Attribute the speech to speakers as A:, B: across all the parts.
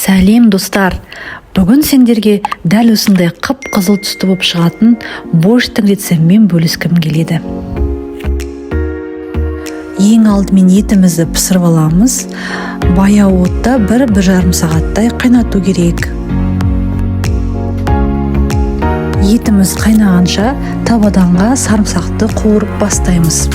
A: Сәлем, достар! Бүгін сендерге дәл осындай қып-қызыл түсті болып шығатын борщтың рецептімен бөліскім келеді. Ең алдымен етімізді пісіріп аламыз. Баяу отта 1-1,5 сағаттай қайнату керек. Етіміз қайнағанша табаданға сарымсақты қуырып бастаймыз.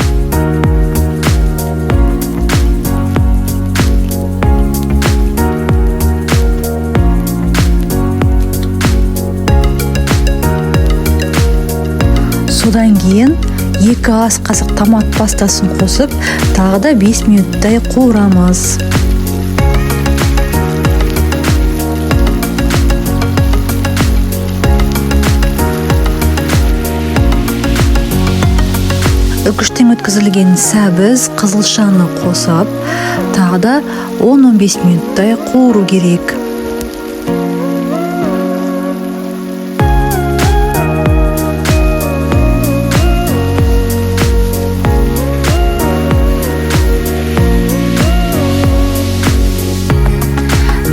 A: Содан кейін 2 ас қасық томат пастасын қосып, тағы да 5 минуттай қуырамыз. Үкіштен өткізілген сәбіз, қызылшаны қосып, тағы да 10-15 минуттай қуыру керек.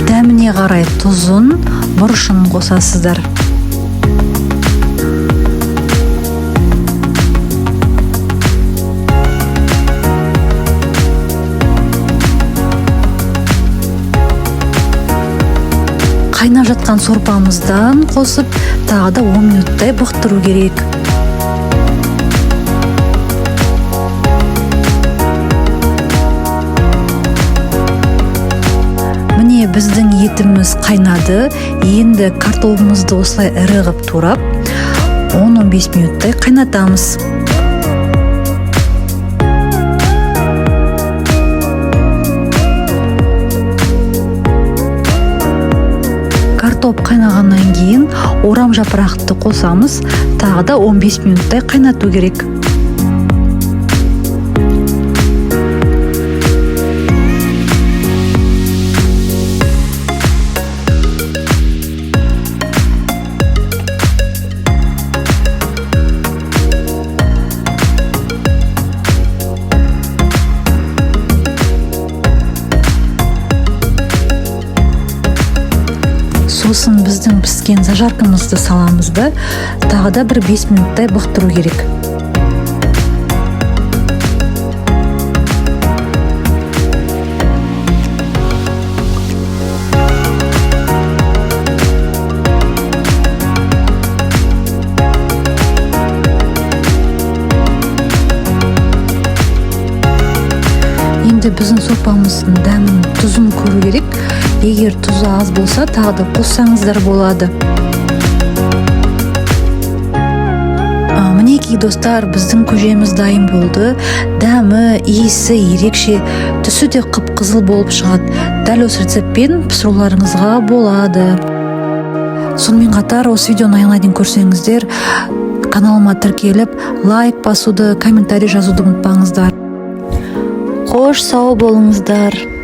A: Дәміне қарай тұзын, бұрышын қосасыздар. Қайнап жатқан сорпамыздан қосып, тағы да 10 минуттай бұқтыру керек. Міне, біздің етіміз қайнады. Енді картобымызды осылай ірі қып турап, 10-15 минуттай қайнатамыз. Картоп қайнағаннан кейін орам жапырақты қосамыз, тағы да 15 минуттай қайнату керек. Сосын біздің піскен зажаркамызды саламыз да, тағы да бір 5 минуттай бұқтыру керек. Енді біздің сорпамыздың дәмін, тұзын көру керек. Егер тұзы аз болса, тағы да қоссаңыздар болады. Мінекей, достар, біздің көжеміз дайын болды. Дәмі, иісі ерекше, түсі де қып-қызыл болып шығады. Дәл осы рецептпен пісіруларыңызға болады. Сонымен қатар осы видеоны аяғына дейін көрсеңіздер, каналыма тіркеліп, лайк басуды, комментарий жазуды ұмытпаңыздар. Қош, сау болыңыздар.